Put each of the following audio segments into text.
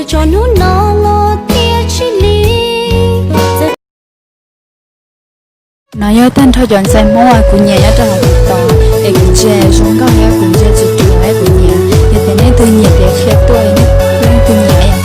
Tso hnub no los thiaj tsis li. No yog tag nrho cov ntxhais Hmoob uas kuv nyiam nyob rau hauv TikTok es kuv ntsia zoo nkauj thiab kuv ntsia tsis ruam thiab kuv nyiam. Yog tias nej tus nyiam ces qhia tuaj, nej tus nyiam.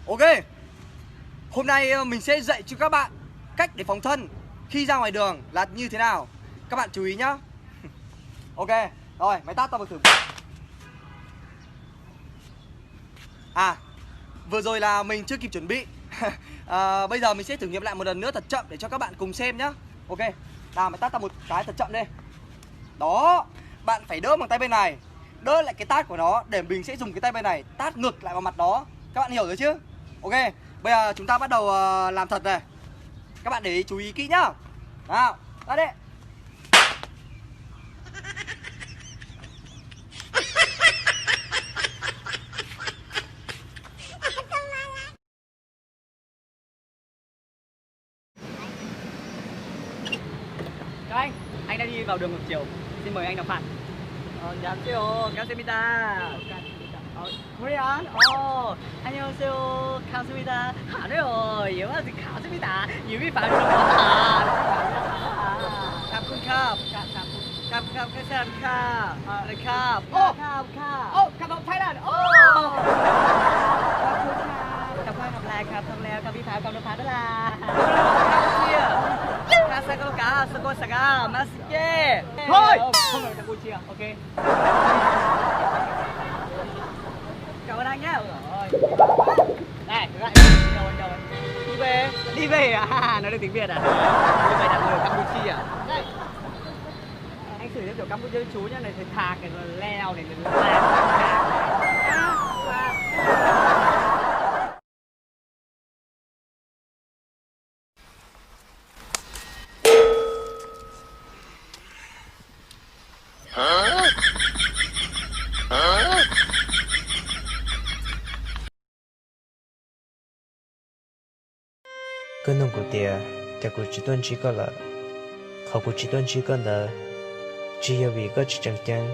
Ok, hôm nay ờ, mình sẽ dạy cho các bạn cách để phòng thân khi ra ngoài đường là như thế nào. Các bạn chú ý nhá. Ok, rồi, mày tắt tao vào thử. À, vừa rồi là mình chưa kịp chuẩn bị. À, bây giờ mình sẽ thử nghiệm lại một lần nữa thật chậm để cho các bạn cùng xem nhá. Ok, nào mày tát tao một cái thật chậm đi. Đó, bạn phải đỡ bằng tay bên này. Đỡ lại cái tát của nó để mình sẽ dùng cái tay bên này tát ngược lại vào mặt nó. Các bạn hiểu rồi chứ? Ok, bây giờ chúng ta bắt đầu ờ, làm thật này. Các bạn để ý chú ý kỹ nhá. Nào, tắt đi. Các anh, anh đã đi vào đường ngược chiều. Xin mời anh đọc phạt. Ờ, dạ, xin lỗi, 감사합니다. Ờ, Korean? Ồ, 안녕하세요. 감사합니다. Hả đấy rồi, hiểu là gì 감사합니다. Nhiều vi phạm rồi. Cảm ơnครับ. Cảm ơnครับ. Cảm ơnครับ. Ờ, cảm ơnครับ. Ồ, cảm ơn Thái Lan. Ồ. Cảm ơnครับ. Cảm ơnครับ. Cảm ơnครับ. Cảm ơnครับ. Cảm ơnครับ. Campuchia. Kasa kalo ka, sako saka, masike. Thôi. Không phải Campuchia, ok. Cảm ơn anh nhé. Ôi, đây, lại, đi về, đi về à? Nói được tiếng Việt à? Đi về đặt lượt Campuchia. Đây. Anh xử theo kiểu Campuchia Dân Chủ nhá, này thì thạc, này là leo, này là Koj nug kuv tias cas kuv tsis tuaj ntsib koj lawm. Qhov kuv tsis tuaj ntsib koj ntawd tsis yog vim koj tsis tseem ceeb,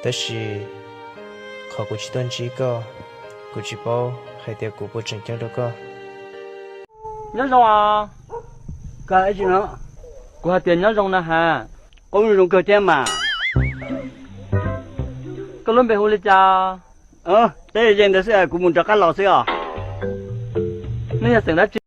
tab sis qhov kuv tsis tuaj ntsib koj, kuv tsis paub hais tias kuv puas tseem ceeb rau koj. Nyob zoo os. Koj ib tsi no, kuv hais tias nyob zoo na has, ua zoo kawg thiab mas. Koj lub npe hu li cas? Teb ze ntawd xwb, kuv mus rov qab los xwb os. Nej yog xeem dab tsi?